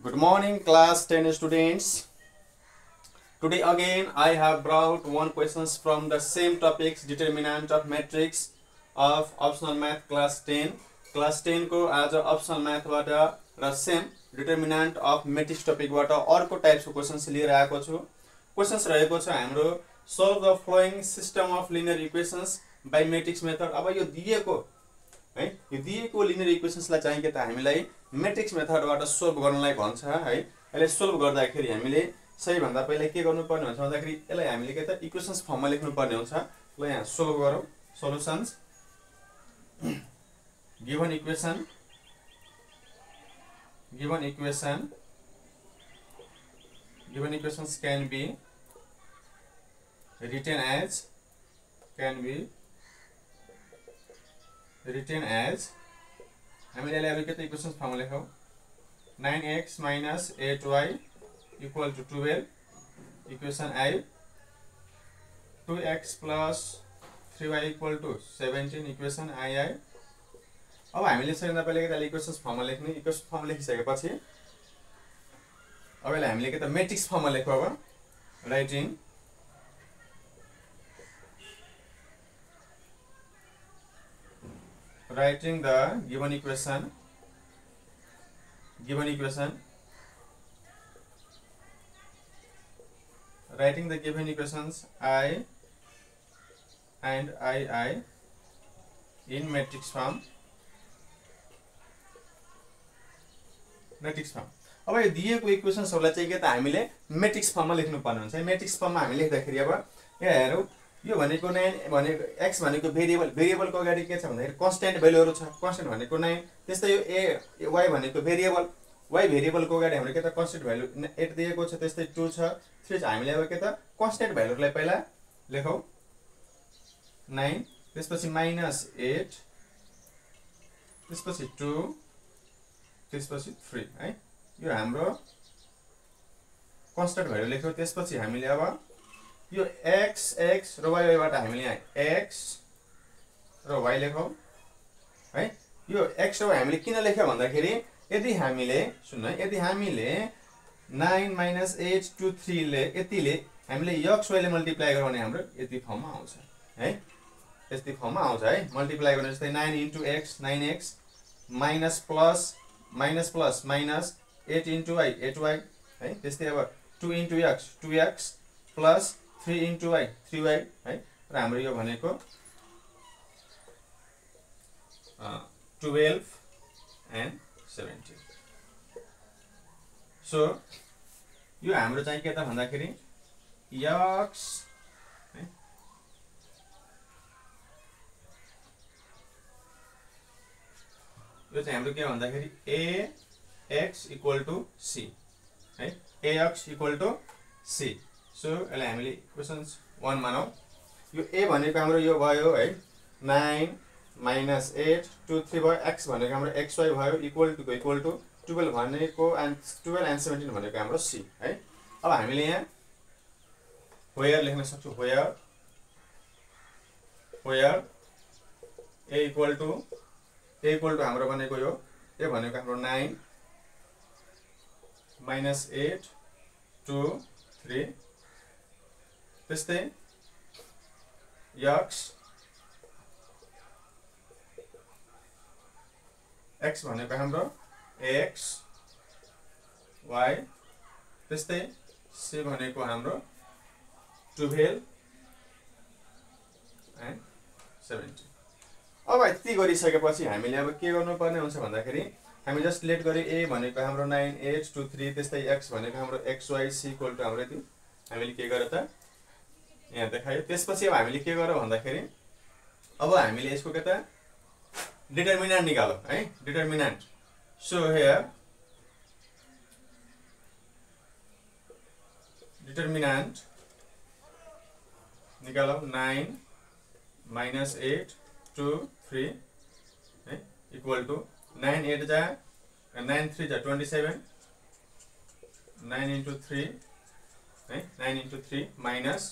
Good morning, class 10 students. Today again I have brought one questions from the same topics, determinant of matrix of optional math class 10. Class 10 को आज optional math बाट र same determinant of matrix topic बाट अर्को types को questions लिएर आएको छु. क्वेशन्स रहेको छ हाम्रो solve the following system of linear equations by matrix method. अब यो दिएको है, यो दिएको लिनियर इक्वेशन्सलाई चाहिँ के त हामीलाई मैट्रिक्स मेथडबाट सोल्भ गर्नलाई भन्छ है. यसले सोल्भ गर्दाखेरि हामीले सही भन्दा पहिले के गर्नुपर्ने हुन्छ भन्दाखेरि यसलाई हामीले के त इक्वेशन्स फर्ममा लेख्नु पर्ने हुन्छ. ल यहाँ सोल्भ गरौँ. Solutions given equation equations can be written as हामीले यसलाई अब के त इक्वेशन्स फर्ममा लेखौँ. 9x minus 8y equal to 12. Equation आयो. 2x plus 3y equal to 17. Equation आयो. अब हामीले सबैभन्दा पहिले के त इक्वेशन्स फर्ममा लेख्ने. इक्वेशन फर्म लेखिसकेपछि अब यसलाई हामीले के त मैट्रिक्स फर्ममा लेखौँ. अब writing the given equation writing the given equations I and II in matrix form. अब यो दिएको इक्वेशन्सहरुलाई चाहिँ के त हामीले मैट्रिक्स फर्ममा लेख्नु पर्ने हुन्छ. मैट्रिक्स फर्ममा हामी लेख्दाखेरि अब यहाँ हेरौँ. यो भनेको 9 भनेको x भनेको भेरिएबलको अगाडि के छ भन्दाखेरि कन्स्ट्यान्ट भ्यालुहरु छ. कन्स्ट्यान्ट भनेको 9. त्यस्तै यो a y भनेको भेरिएबल. y भेरिएबलको अगाडि हामीले के त कन्स्ट्यान्ट भ्यालु 8 दिएको छ. त्यस्तै 2 छ, 3 छ. हामीले अब के त कन्स्ट्यान्ट भ्यालुहरुलाई पहिला लेखौँ. 9 त्यसपछि -8 त्यसपछि 2 त्यसपछि 3 है. यो हाम्रो कन्स्ट्यान्ट भ्यालु लेख्यौ. त्यसपछि हामीले अब यो x र y बाट हामीले यहाँ x र y लेखौँ है. यो x र y हामीले किन लेख्यौ भन्दाखेरि यदि हामीले 9 - 8 2 3 ले यतिले हामीले x y ले मल्टिप्लाई गरौँ भने हाम्रो यति फर्ममा आउँछ है. यति फर्ममा आउँछ है. मल्टिप्लाई गर्ने जस्तै 9 * x 9x minus plus minus 8 * y 8y है. त्यस्तै अब 2 * x 2x plus 3 * y 3y है. र हाम्रो यो भनेको 12 and 17. सो यो हाम्रो चाहिँ के त भन्दाखेरि x है. यो चाहिँ हाम्रो के भन्दाखेरि ax = c है. ax = c. सो यसलाई हामीले क्वेशन्स 1 मानौँ. यो a भनेको हाम्रो यो भयो है. 9 - 8 2 3 भयो. x भनेको हाम्रो xy भयो. इक्वल टु 12 भनेको and 12 and 17 भनेको हाम्रो c है. अब हामीले यहाँ where लेख्न सक्छौँ. where a = हाम्रो भनेको यो a भनेको हाम्रो 9 - 8 2 3 त्यस्तै x भनेको हाम्रो x y त्यस्तै c भनेको हाम्रो 12 and 17. अब यति गरिसकेपछि हामीले अब के गर्नुपर्ने हुन्छ भन्दाखेरि हामी जस्ट लेट गरे a भनेको हाम्रो 9 8 2 3 त्यस्तै x भनेको हाम्रो xy c = हाम्रो यति हामीले के गरे त यहाँ देखायो. त्यसपछि अब हामीले के गर्यो भन्दाखेरि अब हामीले यसको के त डिटरमिनेन्ट निकालौँ है. डिटरमिनेन्ट. सो हियर डिटरमिनेन्ट निकालौँ. 9 - 8 2 3 है. इक्वल टु 9 8 जा 9 3 जा 27 9 * 3 है. 9 * 3 minus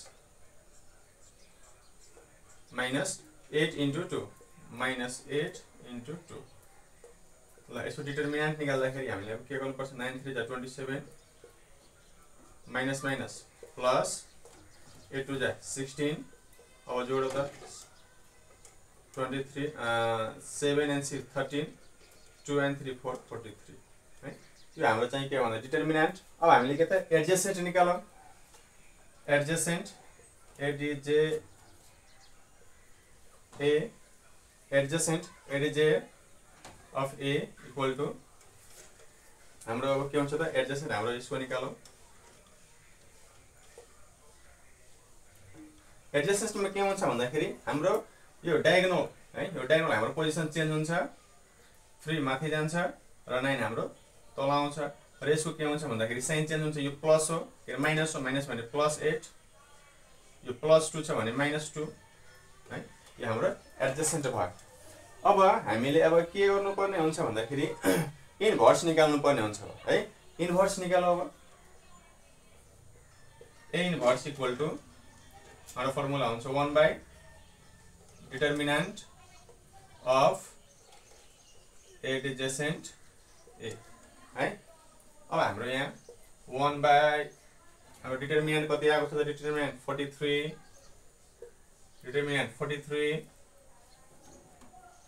8 * 2 -8 * 2 ल यसको डिटरमिनेन्ट निकाल्दाखेरि हामीले अब के गर्नुपर्छ 9 3 जा 27 माइनस माइनस प्लस 8 2 जा 16 अब जोडो त 23 7 and 6 13 2 and 3 4 43 है यो हाम्रो चाहिँ के भन्दा डिटरमिनेन्ट अब हामीले के त एडजेसेन्ट निकालौं adjacent ADJ A adjacent ADJ of A equal to हाम्रो अब के हुन्छ त एडजेसेन्ट हाम्रो यसको निकालौं एडजेसेन्टमा के हुन्छ भन्दाखेरि हाम्रो यो डायगोनल है यो डायगोनल हाम्रो पोजिसन चेन्ज हुन्छ 3 माथि जान्छ र 9 हाम्रो तल आउँछ र यसको के हुन्छ भन्दाखेरि साइन चेन्ज हुन्छ यो प्लस हो के माइनस हो माइनस भने प्लस 8 यो प्लस 2 छ भने माइनस 2 है यो हाम्रो एडजेसेन्ट भयो अब हामीले अब के गर्नुपर्ने हुन्छ भन्दाखेरि इन्भर्स निकाल्नु पर्ने हुन्छ है इन्भर्स निकाल्नु अब ए इन्भर्स इक्वल टु हाम्रो फर्मुला हुन्छ 1 by determinant of adjacent a है अब हाम्रो यहाँ 1 by हाम्रो डिटरमिनेन्ट कति आएको छ त डिटरमिनेन्ट 43 डिटरमिनेन्ट 43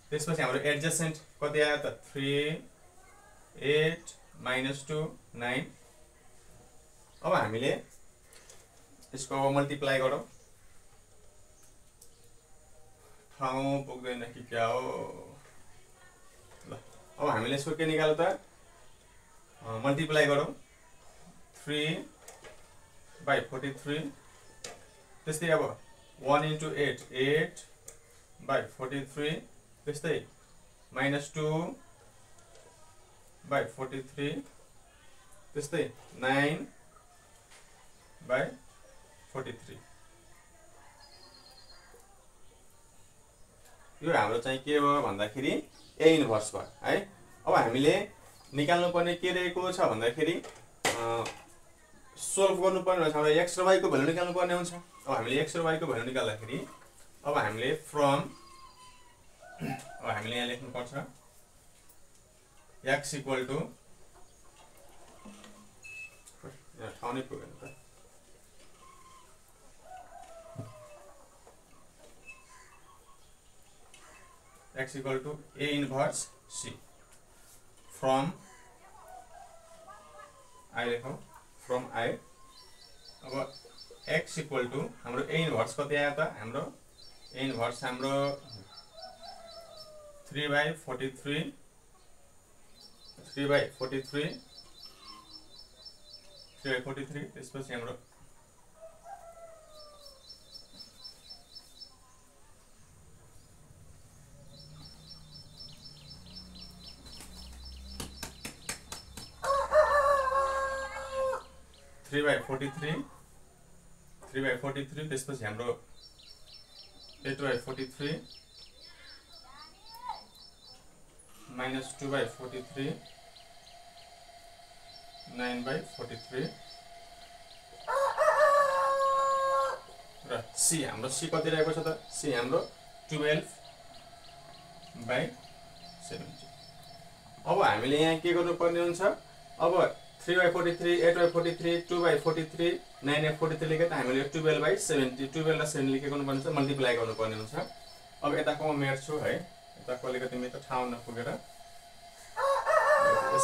त्यसपछि हाम्रो एडजेसेन्ट कति आयो त 3 8 minus 2 9 अब हामीले यसको मल्टिप्लाई गरौँ ठाउँ पुग्दैन कि क्या हो ल अब हामीले यसको के निकाल्यो त मल्टिप्लाई गरौँ 3 by 43 त्यस्तै अब 1 into 8 8 by 43 त्यस्तै minus 2 by 43 त्यस्तै 9 by 43 यो हाम्रो चाहिँ के हो भन्दाखेरि ए इन्भर्स भयो है अब हामीले निकाल्नु पर्ने के रहेको छ भन्दाखेरि सोल्भ गर्नुपर्ने हुन्छ हाम्रो x र y को भ्यालु निकाल्नु पर्ने हुन्छ अब हामीले x र y को भ्यालु निकाल्दाखेरि अब हामीले फ्रम अब हामीले यहाँ लेख्नु पर्छ x इक्वल टु यहाँ ठाउँ नै पुगेन त x equal to a inverse c from I लेखौं from I अब x equal to हाम्रो a inverse कति आयो त हाम्रो a inverse हाम्रो 3 by 43 3 by 43 त्यसपछि हाम्रो 3 by 43 त्यसपछि हाम्रो 8 by 43 minus 2 by 43 9 by 43 र c हाम्रो c कति रहेको छ त c हाम्रो 12 by 70 अब हामीले यहाँ के गर्नुपर्ने हुन्छ अब 3 by 43 8 by 43 2 by 43 9 by 43 लेखे त हामीले 12 by 70 12 र 7 लेखे गर्नुपर्ने हुन्छ मल्टिप्लाई गर्नुपर्ने हुन्छ अब यताको म मेट्छु है यताको अलिकति मेरो ठाउँ नपुगेर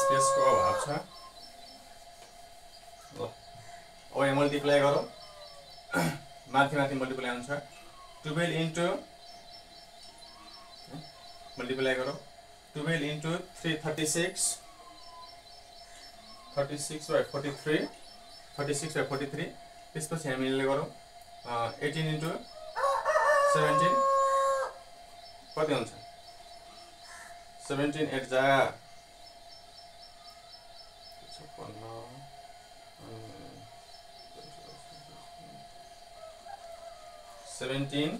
स्पेसको अभाव छ ल अब यहाँ मल्टिप्लाई गरौँ माथि माथि मल्टिप्लाई हुन्छ 12 into मल्टिप्लाई गरौँ 12 into 3 36 by 43 36 by 43 त्यसपछि हामीले गरौँ 18 into 17 कति हुन्छ 17 8 जा 17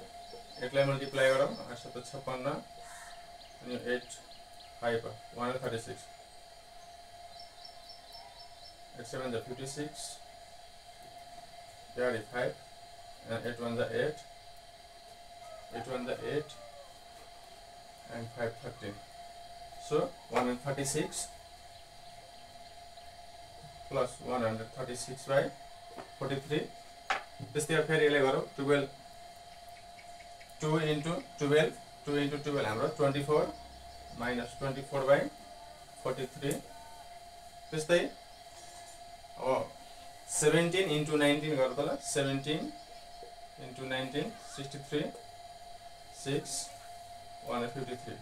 8 मल्टिप्लाई गरौँ 8 56 अनि 8 5 136 8 7 is 56 there is 5 and 8 1 is 8 8 1 is 8 and 5 13 So 136 plus 136 by 43. त्यस्तै फेरि यसले गरौँ 12 2 into 12 2 into 12 हाम्रो 24 minus 24 by 43. त्यस्तै अब 17 into 19 गर्दा ल 17 into 19 63 6 153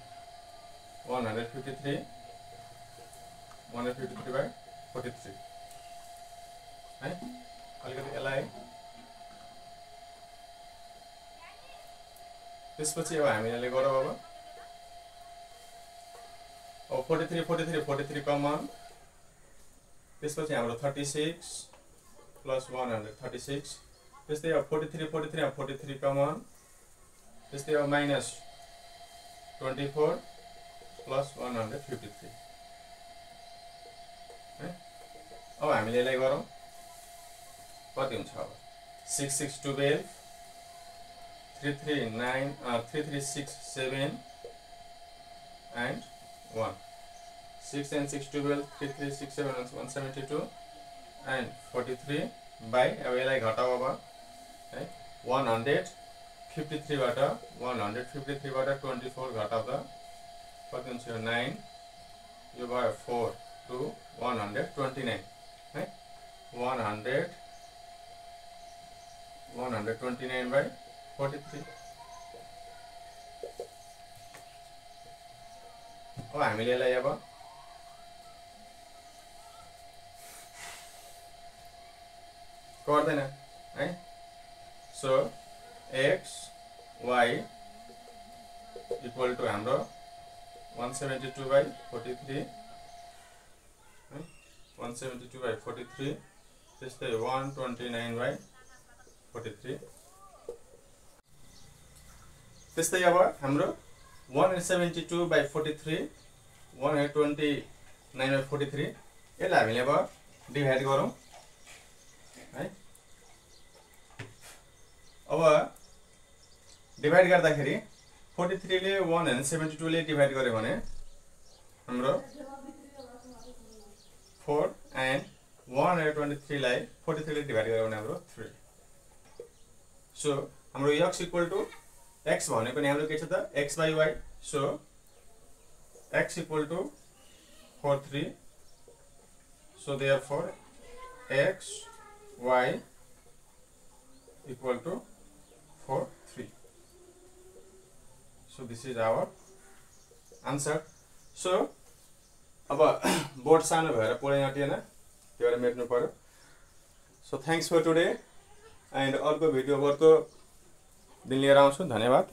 153 153 by 43 है अलिकति यसलाई त्यसपछि अब हामीले गरौँ अब 43 43 43 कमन त्यसपछि हाम्रो 36 plus 136 त्यस्तै अब 43 43 अब 43 कमन त्यस्तै अब minus 24 plus 153 है अब हामीले यसलाई गरौँ कति हुन्छ अब 6 6 12 3 3 9 3 3 6 7 and 1 6 and 6 12 3 3 6 7 172 and 43 by अब यसलाई घटाऊ अब है 153 बाट 153 बाट 24 घटाउँदा कति हुन्छ 9 यो भयो 4 to 129 है 129 by 43 अब हामीले यसलाई अब गर्दैन है so x y equal to हाम्रो 172 by 43 है 172 by 43 त्यस्तै 129 by 43 त्यस्तै अब हाम्रो 172 by 43 129 by 43 यसलाई हामीले अब डिभाइड गरौँ है अब डिभाइड गर्दाखेरि 43 ले 172 ले डिभाइड गर्यो भने हाम्रो 4 and 123 लाई 43 ले डिभाइड गर्यो भने हाम्रो 3 सो हाम्रो x equal to x भनेको नि हाम्रो के छ त x by y so x equal to 4 3 so therefore x y equal to 4 3 so this is our answer so अब बोर्ड सानो भएर पढाइ नटिएन त्यो भएर मेट्नु पर्यो so thanks for today and अर्को भिडियो अर्को दिन लिएर आउँछु धन्यवाद।